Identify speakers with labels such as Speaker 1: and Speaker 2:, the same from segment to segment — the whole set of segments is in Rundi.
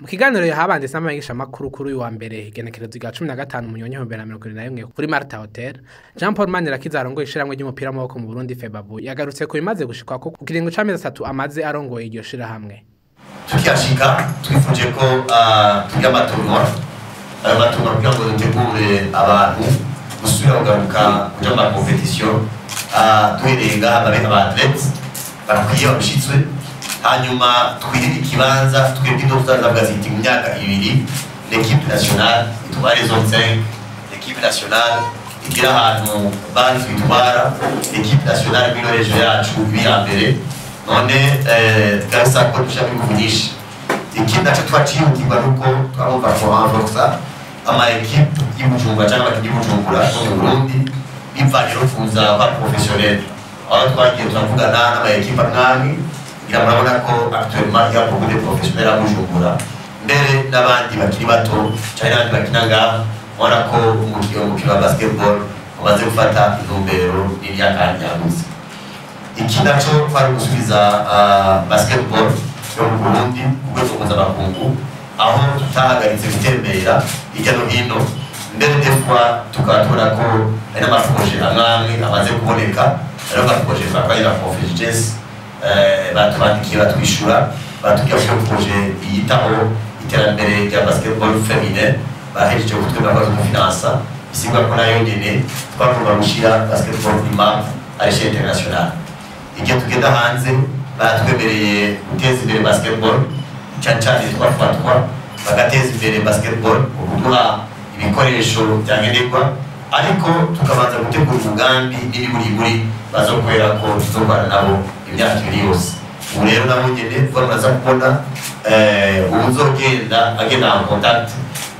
Speaker 1: Mu kiganiro yahabanje n'abamenyesha makuru kuri uyu wa mbere igenekerezo rya 15 Munyonyo 2021 kuri Marta Hotel, Jean Paul Manirakiza arongoye ishirahamwe ry'umupira w'amaboko mu Burundi FEBABU yagarutse ku bimaze gushikwa ko ku kiringo c'amezi 3 amaze arongoye iryo shirahamwe.
Speaker 2: Tukiyashika twifuje ko tugira ama tournois, ayo ma tournois kugira ngo dutegure abantu gusubira kugaruka kuja mu ma compétitions, duhereye ngaha babe aba athlètes bakwiye babishitswe, hanyuma twirinde ikibanza twebwe ino tuzavuga ziti mu myaka 2 l'équipe nationale itware zone 5, l'équipe nationale igira ahantu banki itwara, l'équipe nationale muri région yacu iba mbere. None twasa ko dushaka ingufu nyinshi. Ikindi naco twacihutirwa nuko twarumva ko renforça ama équipes y'Ibujumbura cyangwa abakinyi b'Ibujumbura mu Burundi bivanye no kuza ba professionnel. Aho twagiye turavugana n'ama équipes amwe, ngira murabona ko actuellement il y a beaucoup de professionnels à Bujumbura, mbere n'abandi bakiri bato cyane n'abandi bakina ngaha, ubona ko umukino wa basketball umaze gufata intumbero n'imyaka yagutse. Iki naco twari gusubiza basketball yo mu Burundi ku rwego mpuzamakungu, aho tutahagaritse gutembera hirya no hino, mbere des fois tukaba tubona ko hari n'ama projets amwe amwe amaze kuboneka. Hariho nka projet twakoranye na Confeges, batwandikiye batwishura batubwira ko projet yitaho iterambere rya basketball féminin bahejeje kutwemera ko bazodufinansa, bisigura ko nayo nyene twagomba gushira basketball kuri map à l'échelle internationale. Igihe tugenda hanze baratwemereye guteza imbere basketball, cyane cyane twafatwa bagateza imbere basketball mu kuduha ibikoresho byankenerwa, ariko tukabanza gutegura umugambi n'imiburiburi bazokorera ko tuzokorana nabo imyaka 2 yose. Ubu rero nabo nyene vuba muraza kubona uwuzogenda agenda en contact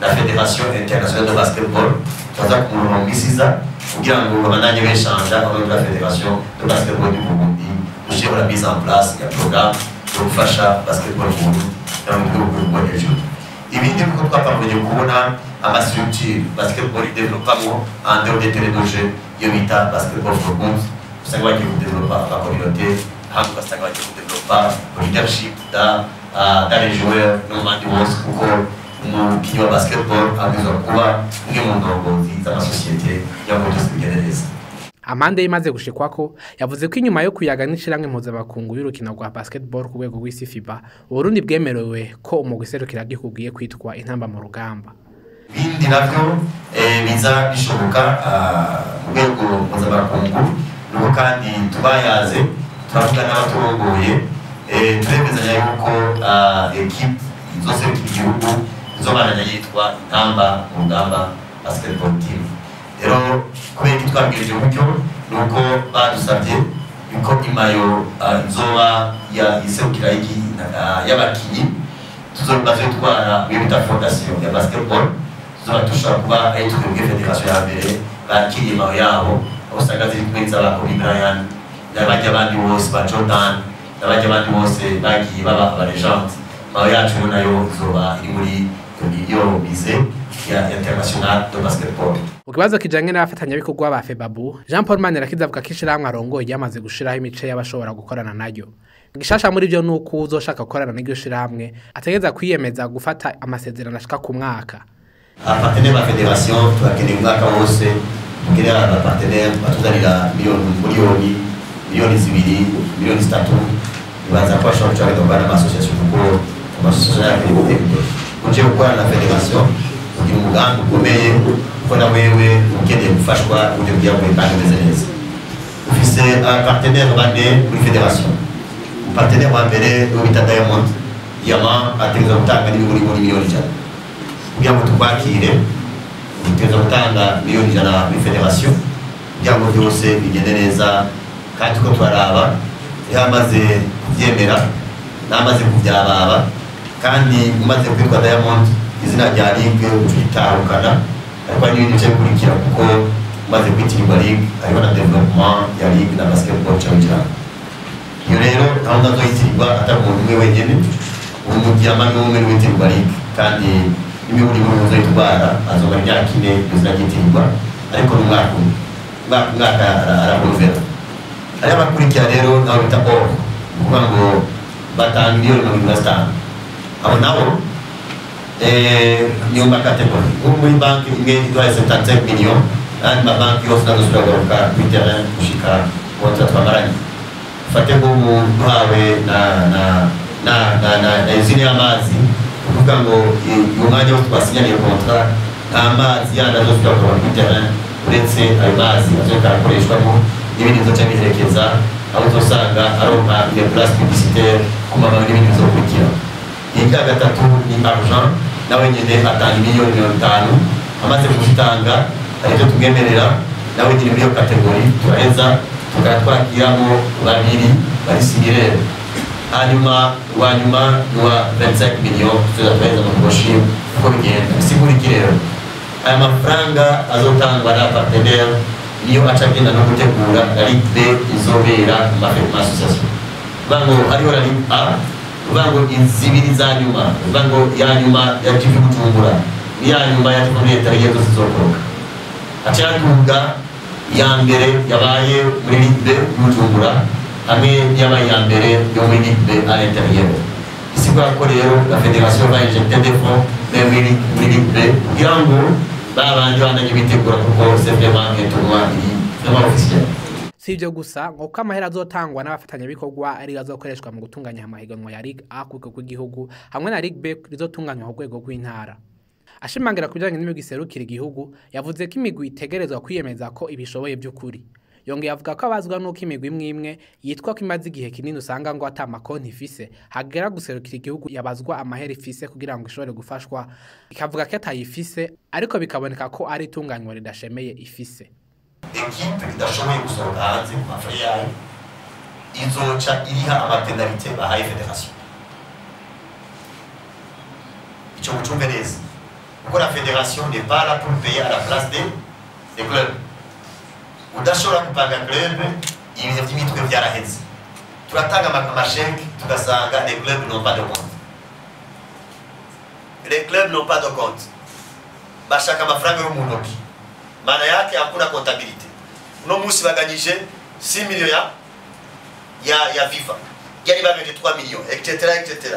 Speaker 2: na Fédération Internationale de Basketball, tuza kumurongo mu minsi iza kugira ngo babandanye beshanja avec la Fédération de Basketball du Burundi, gushyira la mise en place ya programme yo gufasha basketball mu Burundi no mu rwego rwo hejuru. Ibindi nuko twatanguye kubona ama structures basketball développement en dehors des terrains de jeu, iyo bita basketball for good, usanga bagiye kudevelopa ama communauté, hano ugasanga bagiye kudevelopa leadership dans les joueurs no mu bandi bose, kuko umukinnyi wa basketball abwirizwa kuba umwe mu ndongozi z'amasosiyete kugira ngo byose bigende neza.
Speaker 1: Amande imaze gushikwako yavuze ko inyuma yo kuyaga n'ishirahamwe mpuzamakungu y'urukino rwa basketball ku rwego rw'isi FIBA, Uburundi bwemerewe ko umugwi serukiragihugu ugiye kwitwa Intamba mu Rugamba.
Speaker 2: Ibindi navyo biza bishoboka mu rwego mpuzamakungu, nuko kandi tubayaze turavuga n'abaturongoye, turemezanya yuko équipe izoserukira igihugu izobandanya yitwa Intamba mu Rugamba basketball team. Rero kubera iki twabwirije gutyo, nuko badusabye yuko i maillot izoba iserukira y'abakinyi tuzotwara muri bita fondation ya basketball, tuzoba dushobora kuba ari twebwe fédération ya mbere bakiriye maillot yabo, aho usanga ziri kumwe n'iz'aba Kobe Bryant n'abajya abandi bose ba Jordan n'abajya abandi bose bagiye baba aba légende. Maillot yacu nayo izoba iri muri iyo musée ya international de basketball.
Speaker 1: Mu kibazo kijanye n'abafatanyabikorwa ba FEBABU, Jean Paul Manirakiza avuga ko ishirahamwe arongoye ryamaze gushiraho imice y'abashobora gukorana naryo. Gishasha muri byo nuko uzoshaka gukorana n'iryo shirahamwe ategereza kwiyemeza gufata amasezerano ashika ku mwaka.
Speaker 2: Aba partenaires ba fédération turakeneye umwaka wose, tukenera aba partenaires batuzanira miliyoni, miliyoni, miliyoni 2, miliyoni 3, bibanza ko bashobora guca bagenda n'ama associations, kuko ama associations yakeneye gutera imbere. Uje gukorana na fédération ugira umugambi ukomeye, kuko na wewe ukeneye gufashwa uburyo bw'iyo kandi umeze neza. Ufise partenaire bane muri fédération. Partenaire wa mbere uwo bita Diamond, Diamant ategerezwa gutanga n'ibiguri muri miliyoni 100 kugira ngo tukwakire, utegerezwa gutanga miliyoni 100 muri fédération kugira ngo byose bigende neza, kandi uko turaraba yamaze kubyemera namaze kubyababa, kandi umaze kwitwa Diamond izina rya ligue ucitahukana, ariko hari n'ibindi bice bikurikira, kuko umaze kwitirirwa ligue hariho na développement ya ligue na basketball cyane. Iyo rero gahunda azoyitirirwa atari umuntu umwe wenyine, umudiyama ni umwe witirirwa ligue, kandi n'imiburi muri uzoyitwara azomara imyaka 4 iryo zina ryitirirwa, ariko ni umwaka umwe, umwaka arahovera. Hariho abakurikira rero nabo bita or, ni ukuvuga ngo batanga miliyoni 75, abo nabo Niyo ma catégorie ubu muri banki imwe iduhaye 75 millions, ayandi mabanki yose ntazosubira kugaruka kuri terrain gushika contrat twamaranye. Fate nk'ubu duhawe na usine y'amazi, ukuvuga ngo uyu mwanya wose twasinyaniye contrat, nta mazi yandi azosubira kugaruka kuri terrain uretse ayo mazi azoka arakoreshwamo n'ibindi bizoca biherekeza, aho uzosanga aronka une place publicitaire ku mababi n'ibindi bizokurikira. Irya gatatu ni argent, nawe nyene atanga 50 miliyoni. Amaze kuzitanga, hari ibyo tumwemerera nawe nyene muri iyo catégorie, turaheza tukatwakiramo babiri bari similaire. Hanyuma uwa nyuma ni uwa 25 millions, tuza turaheza mu kuboshima uko bigenda. Bisigura iki rero? Aya mafaranga azotangwa na partenaire niyo aca agenda no gutegura la Ligue B izobera mu ma association. Uvuga ngo hariho la Ligue A, uvuga ngo izibiri za nyuma, uvuga ngo ya nyuma ya TV Bujumbura n'iya nyuma ya TV muri leta zose zizokoroka, aca yaduga iya mbere yabaye muri Ligue B Bujumbura hamwe n'iyabaye iya mbere yo muri Ligue B à l'intérieur. Isigura ko rero la fédération va injecter des fonds muri Ligue B kugira ngo babandi bandanye bitegura, kuko c'est vraiment un tournoi iri vraiment officiel.
Speaker 1: Si ibyo gusa ngo kuko amahera azotangwa n'abafatanyabikorwa ariyo azokoreshwa mu gutunganya amahiganwa ya Ligue A ku rwego rw'igihugu hamwe na Ligue B rizotunganywa ku rwego rw'intara. Ashimangira ku bijanye n'imigwi iserukira igihugu, yavuze ko imigwi itegerezwa kwiyemeza ko ibishoboye by'ukuri. Yongeye avuga ko abazwa n'uko imigwi imwe imwe yitwa ko imaze igihe kinini usanga ngo ata makonti ifise, hagera guserukira igihugu yabazwa amahera ifise kugira ngo ishobore gufashwa, ikavuga ko atayifise, ariko bikaboneka ko ari itunganywa ridashemeye ifise.
Speaker 2: Ekipe idashoboye gusohoka hanze ku mafrais yayo izoca iriha ama pénalités bahaye fédération. Ico mucumve neza, kuko la fédération n'est pas là pour payer à la place des clubs. Udashobora gupanga club, ibintu by'imitwe byaraheze. Turatanga ama chèques, tugasanga les clubs n'ont pas de compte, les clubs n'ont pas de compte, bashaka amafaranga yo mu ntoki. Maana yake hakuna comptabilité. Uno munsi baganyije 6 millions ya FIFA, yari baganyije 3 millions, etc etc.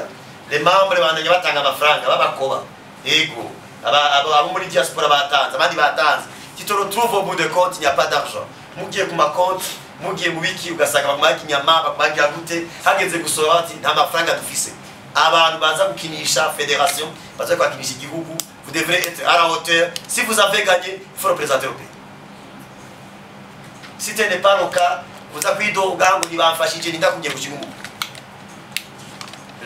Speaker 2: Les membres bandanya batanga amafaranga babakoba, yego abo muri diaspora batanze, abandi batanze. Tu te retrouves au bout de compte, il n'y a pas d'argent. Mugiye ku makonti, mugiye mu biki, ugasanga bakumaga inyama, bakumagira gute, hageze gusohora bati nta mafaranga dufise. Abantu baza gukinisha fédération, baza kwakinisha igihugu, vous devrez être à la hauteur. Si vous avez gagné, il faut représenter le pays. Si ce n'est pas le cas, uza kwidoga ngo ntibamfashije, nindakubwiye gushinga umugwi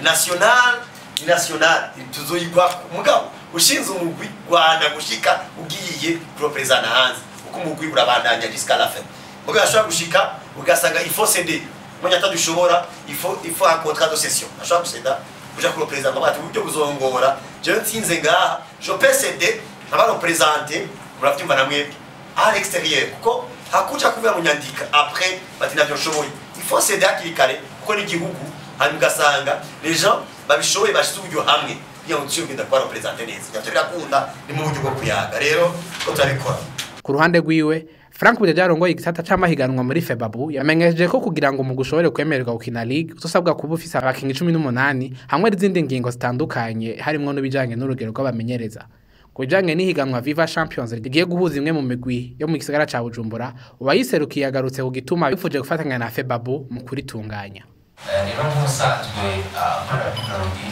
Speaker 2: national. Ni national tuzoyigwako, mugabo ushinze umugwi Rwanda gushika ugiye kurepresenta hanze, uko umugwi urabandanya jusqu'à la fin. Mugabo ashobora gushika ugasanga il faut céder, mwanya atadushobora, il faut un contrat de cession. Ashobora guceda kuja kurepresenta, bati uburyo buzongora, jewe nsinze ngaha, je peux céder nkaba représenter, muravyumva na mwebwe, à l'extérieur, kuko hakuja kuvuga mu nyandika après bati navyo nshoboye. Il faut céder hakiri kare kuko n'igihugu. Hanyuma ugasanga les gens babishoboye bashize uburyo hamwe kugira ngo dushobore kugenda kuba représenter neza. Navyo birakunda, ni mu buryo bwo kuyaga rero ko turabikora.
Speaker 1: Ku ruhande rwiwe, Frank Budeja arongoye igisata c'amahiganwa muri FEBABU yamenyesheje ko kugira ngo umugwi ushobore kwemererwa gukina Ligue uzosabwa kuba ufise abakinyi 18 hamwe n'izindi ngingo zitandukanye, harimwo n'ibijanye n'urugero rw'abamenyereza. Ku bijanye n'ihiganwa Viva Champions rigiye guhuza imwe mu migwi yo mu gisagara ca Bujumbura, uwayiserukiye yagarutse ku gituma bifuje gufatanya na FEBABU mu kuritunganya.
Speaker 3: Rero nk'ubusanzwe nkorera kuri Brarudi,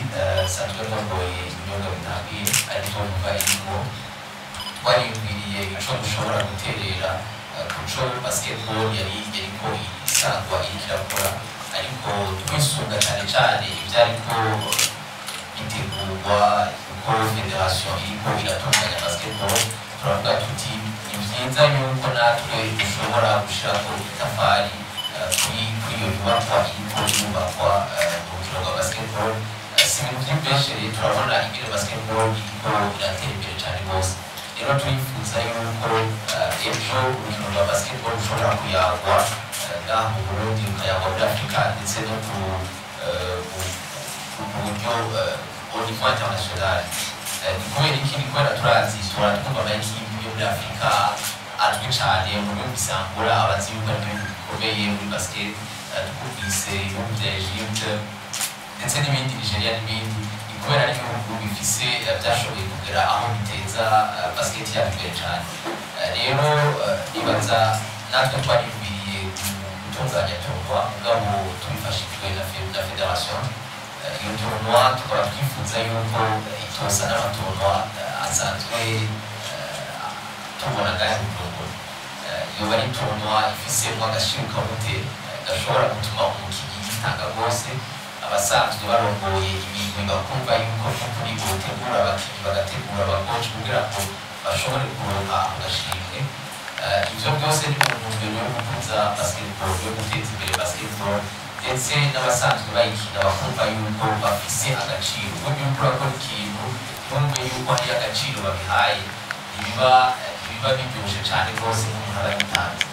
Speaker 3: nsanzwe ndongoye ibinyobwa bitangiye, ariko numva irimo twariyumviriye ico dushobora guterera kuco basketball yari yariko isangwa iriko irakora, ariko twisunga cyane cyane ivyariko bitegurwa, uko fédération iriko iratunganya basketball. Turavuga tuti ni vyiza yuko natwe dushobora gushirako itafari kuri iyo nyubakwa iriko yubakwa mu rukino rwa basketball. Si ibintu vy'imbeshere, turabona ingene basketball iriko iratera imbere cane rwose. Rero turifuza yuko ejo urukino rwa basketball rushobora kuyagwa ngaha mu Burundi, rukayagwa muri Afurika, ndetse no ku buryo au niveau international. Ni kubera iki? Ni kubera turazi, tuhora twumva ama équipes yo muri Afurika azwi cane. Mu Angola, abazi yuko ari ibihugu bikomeye muri basket, twumvise ibihugu vya Egypte ndetse n'ibindi, Nigeria n'ibindi. Ni Ni kubera ari ibihugu bifise byashoboye kugera aho biteza basket yabo imbere cyane. Rero nibaza natwe twariyumviriye gutunganya tournoi, mugabo tubifashijwe na fédération. Iyo tournoi tukaba twifuza yuko itosa n'ama tournois asanzwe tubona ngahe mu Burundi. Yoba ari tournoi ifisemo agashirukamute gashobora gutuma umukinnyi yitanga rwose, abasanzwe barongoye imigwi bakumva yuko n'ukuri botegura abakinnyi, bagategura aba coach kugira ngo bashobore kuronka ako gashimwe. Ivyo byose ni mu ntumbero yo gukuza basketball, yo guteza imbere basketball, ndetse n'abasanzwe bayikina bakumva yuko bafise agaciro. Burya uriko urakora ikintu ntumve yuko hari agaciro babihaye, ntibiba biryoshe cane rwose nk'umuntu aba yitanze.